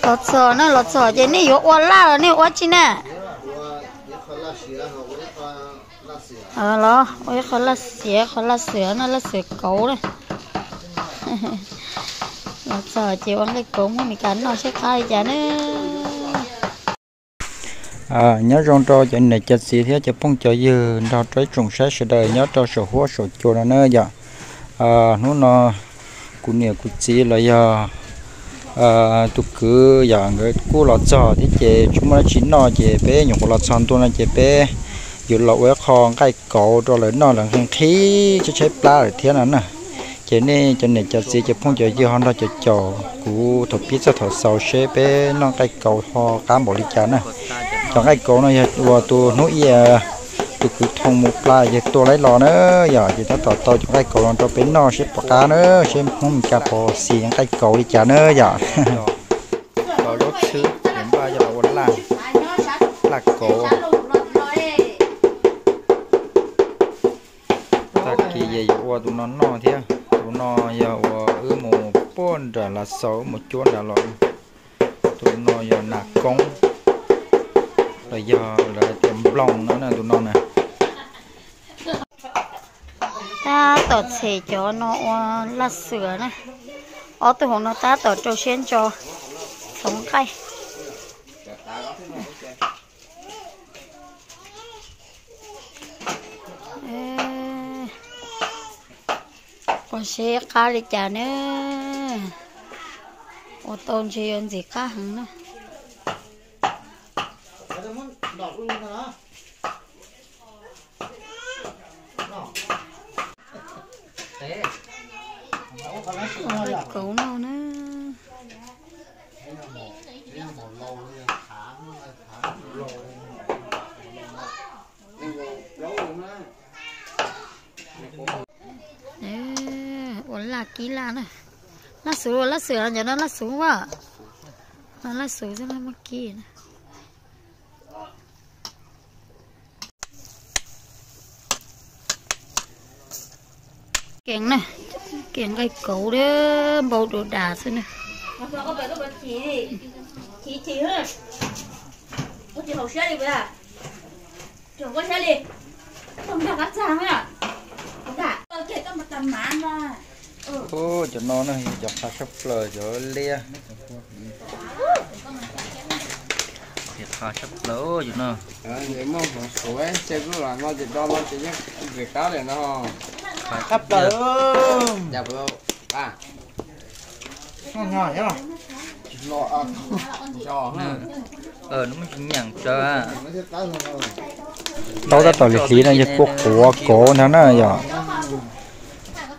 Los txog na, los txog ces nej yuav ua laj los nej ua tsi na? Los ua ib qho laj xiav, qhov laj xiav no, laj xiav kauv na. Los txog ces ua nqaij kauv muab Meskas noj seb qab li cas na. Nyob zoo rau cov niam cov txiv thiab cov phooj cov ywg nrog rau ib tsoom saib sawv daws nyob rau saum huab saum cua no na yom. Hnub no kuv niam kuv txiv los yog tus kwv yom, nkawd kuj los txog thiab ces tsis muaj dab tsi noj ces peb nyuam qhuav los txog ntua no ces peb yuav los ua ib qho nqaij kauv rau lawv noj, lawv nqhis nqhis tshaib tshaib plab lawm thiab no na. Ces nej cov niam cov txiv cov phooj cov ywg ho nrog cov caum kuv thaum pib txog thaum xaus seb peb noj nqaij kauv ho qab npaum li cas na. Cov nqaij kauv no yog uas tus hnub ib tus kwv Thoo Mus Plas yawg tua laib los na yom, ces tab tom tau cov nqaij kauv no rau peb noj seb puas qab na, seb Hmoob Meskas puas xis nqaij kauv li cas na yom. Los zaub txhwb ces npaj coj los ua laj, laj kauv. Tag kis ces yuav ua tus no noj thiab. Tus no yog uas wb mus puag nram Lav Xaus wb mus cuab nrad los. Tus no yog nas koob los yog lawv tias nploos no na, tus no na. Tab tom txhem cov no ua laj xwm na. Ob tug hauv no tab tom rau siab ntso txhoov nqaij. Ua seb qab li cas na. Ua tau ntshe yuav ntxim qab heev na. Kauv no na. Ua laj kib laj na. Laj xwm, laj xwm no, cov no laj xwm a. No laj xwm xwb, muab kib na. Kev na, kev nqaij kauv npau dua das xwb na. Cov no na yog cov qha tshaj plaws, cov liab. Qha tshaj plaws cov no. Muaj hmoov suav, ces kuj los no ces do no ces yeej ntxim qab li no. Tshaj plaws. Nws muaj tsis nyeem tsawv. Taub tab tom lig hliv no yog kua quav kauv ntag na yom.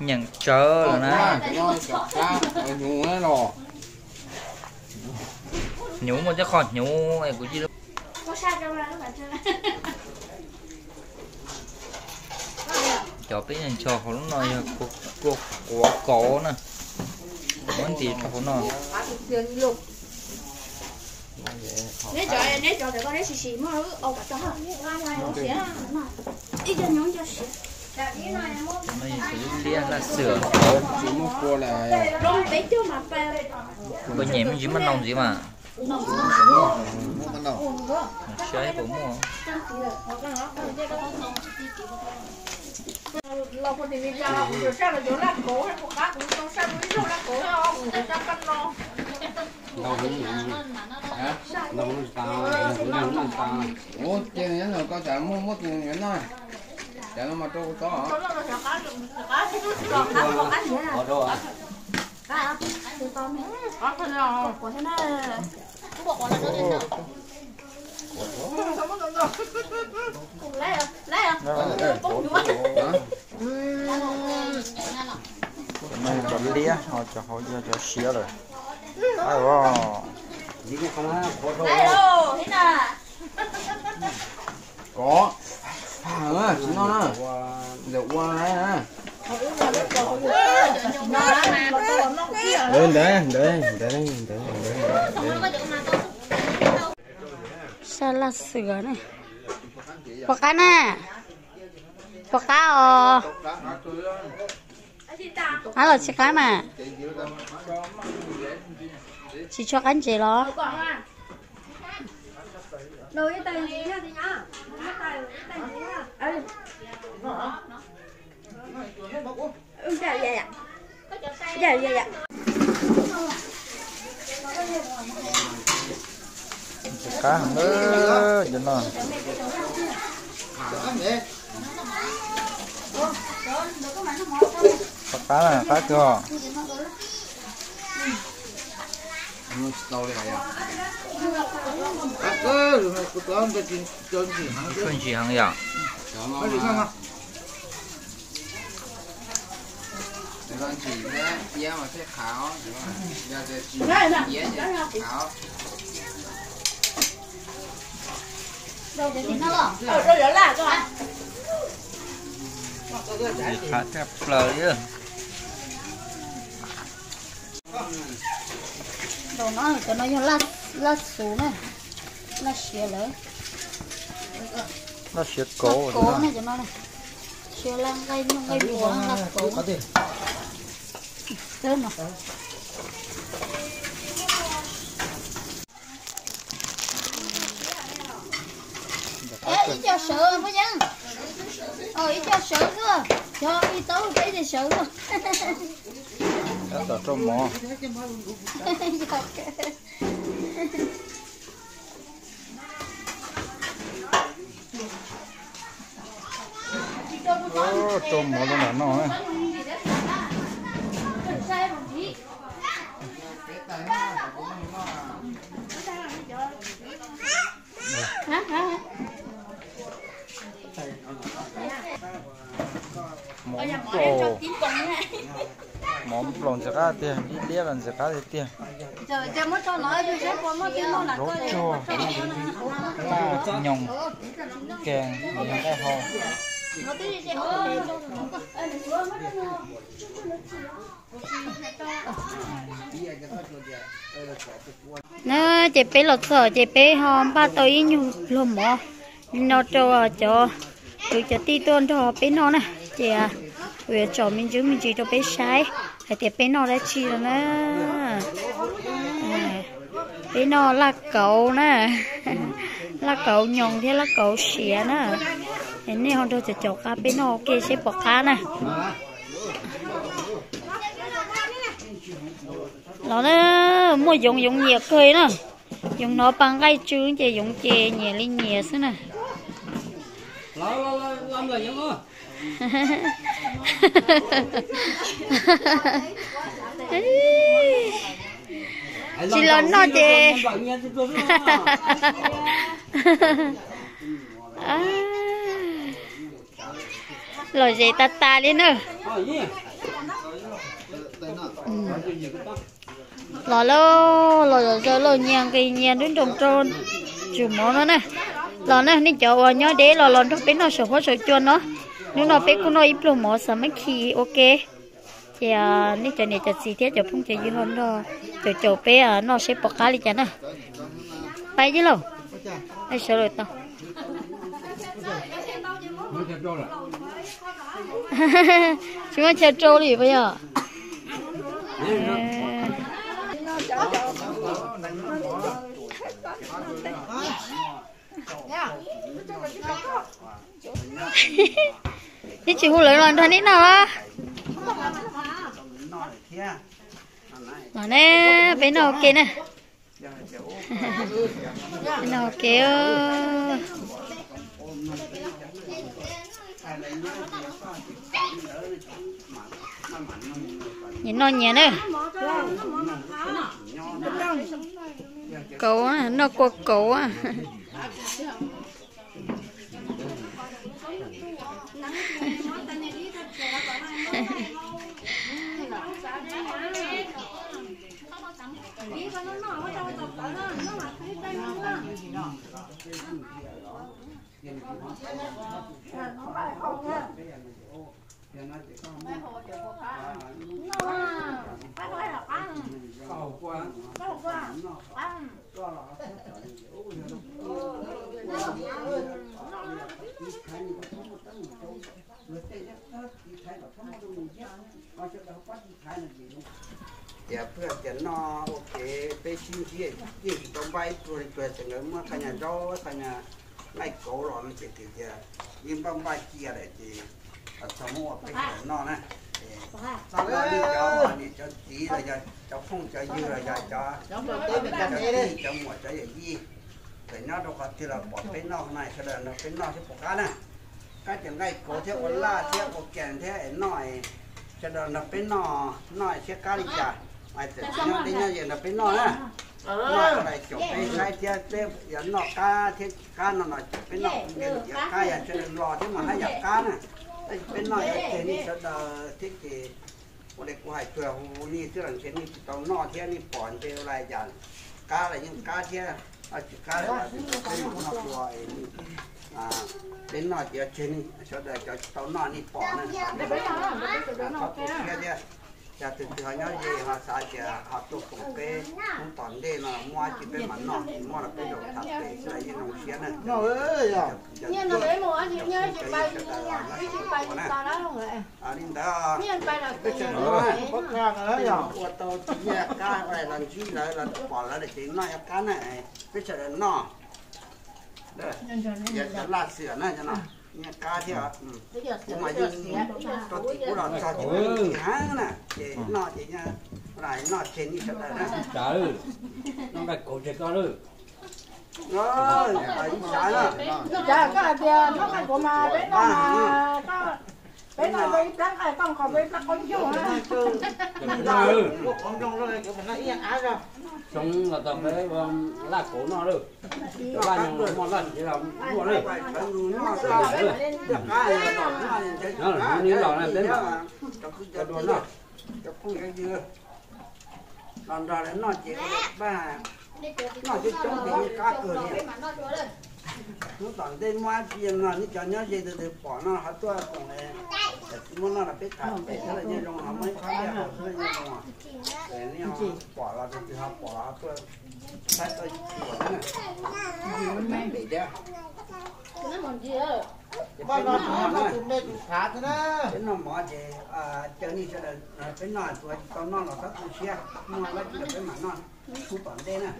Nyeem tsawv lawm na. Hnyuv muaj tib qho hnyuv es kuv cia li Cov peb ncho hauv lub no yog kua quav kauv na. Muab ntim rau hauv no. Cov no yog cov liab laj xwm. Kua nyem me ntsis maj nau ntxiv mas. Saib puas muaj. Ua ces nyob ntawm koj tsam muaj muab tus yuav noj, cov no mas rau kuv tso. Cov liab, cov hauv yog cov siav lawm. Kov, tsis noj na, ntawm ua na. Ntawd, ntawd, ntawd, ntawd, ntawd. Sab laj xwm na. Puas qab na? Puas qab os? Qab los tsis qab mas. Tsis tshua qab ntses los? Ntses qab heev lawm cov no. Qab na, qab kawg os. Ntsis heev yom. Ntsis qab tshaj plaws li. Cov no yog laj xuv na, laj siav lawm. Laj siav kauv na cov no. Siav laj nqaij nyuj nqaij npua, laj kauv. Ib co sawv puas yeej? Ib co sawv xwb, cov ib tau peb ces sawv xwb. Tab tom rau mov. Rau mov rau nram no. Mov nplaum, mov nplaum ntxim qab tiag, liab liab los ntxim qab tiag tiag. Zaub tsuag, laj nyoos, kees, nqaij hau. Na ces peb los txog ces peb ho npaj tau ib nyuag pluag mov no rau cov kwv cov tij tuaj nrog peb noj na. Ces kuv yuav tsom me ntsis me ntsis rau peb saib hais tias peb noj dab tsi no na. Peb noj laj kauv na, laj kauv nyoos thiab laj kauv siav na. Es nej ho nrog cov caum qab peb noj ua ke seb puas qab na. Los na, muaj yoov yoov nyiam kawg na. Yoov hnov pa nqaij tsw ces yoov ces nyiam li nyiam xwb na. Tsis los noj ces lom zem tas tas li na. Los lauj, los zom zaws lauj, nyias nqis nyias nruab nroos rau tsum mov no na. Los na, nej cov uas nyob deb los los nrog peb noj saum huab saum cua no. Hnub no peb kuj noj ib pluag mov xav mab khi ua ke. Ces nej cov niam cov txiv thiab cov phooj cov ywg ho nrog caum caum peb noj seb puas qab li cas na. Pais ib lauj, sawv lawm tau. Tsis muaj chaw rau li puas yog? Neb tsis hu lawv los nrog neb noj. Los ne, peb noj ua ke na. Noj ua ke. Nyias noj nyias na. Kauv, noj kua kauv. Tias pwj tias noj ua ke peb sib Yeej tsis tau npaj ib pluag li, tsuas txawm nkawd muab qhov nyuag zaub qhov nyuag nqaij kauv los no ces tias yeej npaj npaj cia lawm ces txog muab ua peb sawv daws noj na. Cov niam cov txiv los yog cov phooj cov ywg los yog cov tij cov muam cov yawm yij, txawm nyob rau qhov twg los pom peb noj no sawv daws nrog peb noj thiab puas qab na. Qab cov nqaij kauv thiab ua laj thiab ua kas thiab es noj, sawv daws nrog peb noj, noj thiab qab li cas, txawm tsis nyob deb nyob ze nrog peb noj na. Noj lais caum peb saib thiab peb yuav noj qab thiab tsis qab no los caum peb noj, yog qab yog sawv daws los thiab mas haj yam qab na. Tab sis peb noj yuav tseg nej sawv daws thiab ces ua li kuv hais tsuag hu nej xwb los ntshe nej tsis tau noj thiab nej pom ntshe ua li cas, qab los yeej qab thiab, tsis qab los peb mam noj dua. Peb noj ces yuav tseg nej sawv daws cov tsis tau noj nej pom na, txhob tu siab thiab. Yog tus twg ho nyob ze ho xav tias ho tuaj koom peb hnub tom ntej no muaj dab tsi peb mam noj, tsis muaj los peb zaum tham pem xwb los yeej zoo siab na. Li ntawd peb sawv daws noj, ua tau tsis nyiaj qab los ntsib lawv los pom lawv ces noj yuav qab na, peb sawv daws noj. Yog cov laj xwm na, nyiaj qab thiab. Kuv mas yeej rau tim kuv los txog ces yeej heev na, ces noj ces noj tseg nej sawv daws na. Noj nqaij kauv tseg koj lawm. Ib sab na. Koj hais tias noj nqaij kauv mas peb noj mas, peb noj ib plab nqaij, koj nqos peb plab qaub ncaug na. Xyoo los tau peb laj kauv noj lawm. Laj nyoos los muaj, laj siav los muaj lawm. Nyob los peb noj. Los nrog lawv noj ces ua paj, noj coob coob ces yeej qab kawg li. Hnub tom ntej muaj dab tsi no nej cov nyob ze tus twg pom no ho tuaj koom, tsis muaj noj los peb tham pem thiab los nyob zoo, ho muaj ib qhov ntiaj teb xwb nyob zoo. Nej pom los tus twg ho pom los ho tuaj saib tuaj xyuas na. Pem thiab. Peb noj mov ces caw nej sawv daws, peb noj tus tsis tau noj los txhob tu siab, muaj dab tsi los peb mam noj hnub tom ntej na.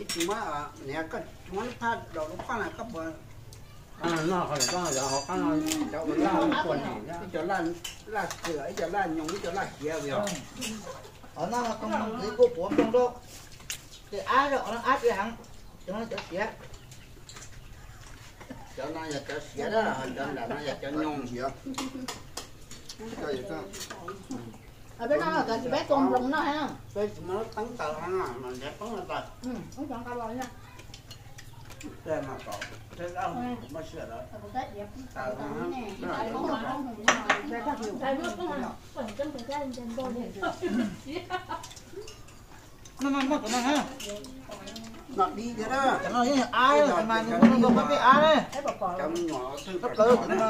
Ib tsis muab, niam koj tsis muab lub phaj daus lub paj na koj puas? Noj qhov ntawm koj yog hauv qab no, cov ua laj ua nim, ib co laj xwm, ib co laj nyoos, ib co laj siav yog. Qhov no kuj puav nplooj rau, ces ab rau qhov no ab tsis heev, cov no cov siav. Cov no yog cov siav, cov nram no yog cov nyoos. Peb no cov tsis peb tua nploos no, peb tsis muaj lub teeb taws no mas nrhiav teeb no taws. Noj dib thiab na. Cov me nyuam thwj cov me nyuam na,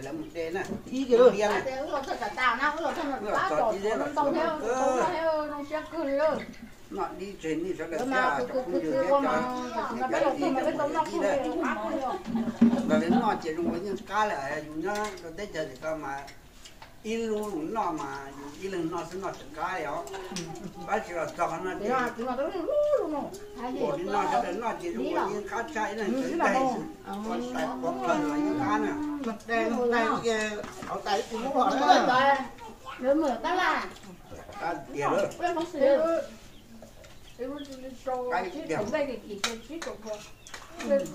lawv mus de na. Ib Noj dib tseg nej sawv daws thiab cov phooj ywg thiab cov niam cov txiv cov muam yawm yij na. Los li noj ces zoo ua yeej qab lawm, yus nyob rau teb chaws tim ko mas ib lub noj mas yus ib leeg noj xwb noj tsis qab li os. Tab sis los txog qhov no ces npaum li no sawv daws noj ces zoo ua yeej qab tshaj, ib leeg txawv ib daig xwb, ua tais quav kawg los yeej qab na. Qab tiag. Ib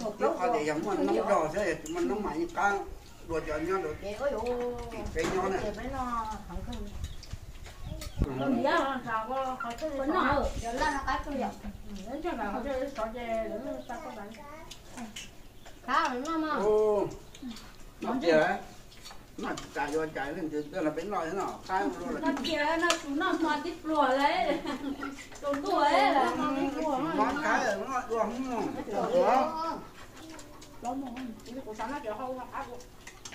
qho tias yog muaj noob dog xwb, yog tsis muaj noob mas yeej qab dua cov nyob rau tim peb nyob na. Noj tiag, noj tsis tas yuav cas leej twg tuaj nrog peb noj no qab. Noj tiag, noj tus noj hmo tib pluag lawm, tus ntuj. Tsis mob qab, noj dua hmo.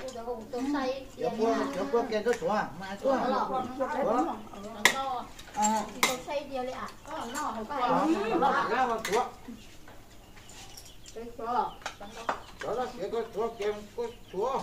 Cov kua ke koj tsuav mas tuaj. Cov no siav koj tsuav ke koj tsuav.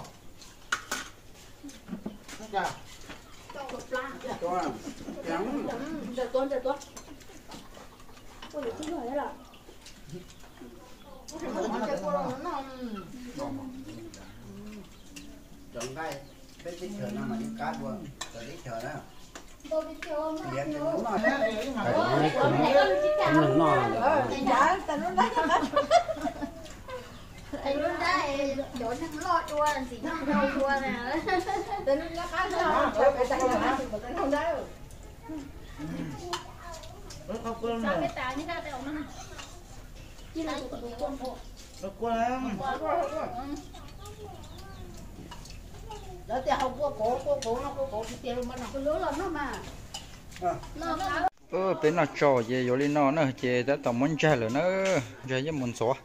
Cov nqaij peb teb chaws no mas yeej qab dua cov teb chaws na. Noj, lub nrab cov neeg loj dua ntxim noj dua na. Lawv tias hau kua kauv, kua kauv no kua kauv tiag tiag los mas. Peb noj tso ces yuav li no na ces tab tom muab ntsaig lawm na, ntsaig yeej mus ntxuav.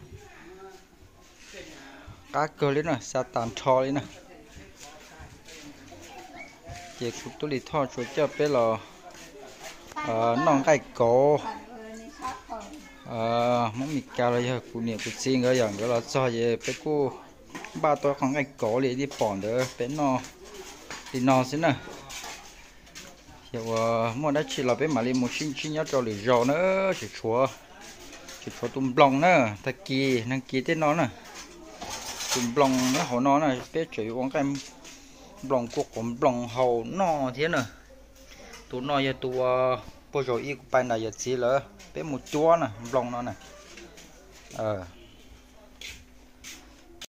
Qab kawg li na, xa tas nrho li na. Ces kuv tub Lis Thoj tsuas coj peb los noj nqaij kauv. Hmoob Mes Kas los yog kuv niam kuv txiv nkawd yom, nkawd los txog ces peb kuj npaj tau qhov nqaij kauv li tib pom ntawd peb noj li no xwb na. Yog uas muaj dab tsi los peb mam li mus sib ntsib nyob rau lwm zaus na. Tseem tshuav, tseem tshuav tus nploos na, tag kis nag kis tej no na. Tus nploos nyob hauv no na, peb tseem yuav ua nqaij nploos kua qauv nploos haus noj thiab na. Tus no yog tus uas puag zaum ib kuv pais nram yawm txiv lawv peb mus cuab na, nploos no na.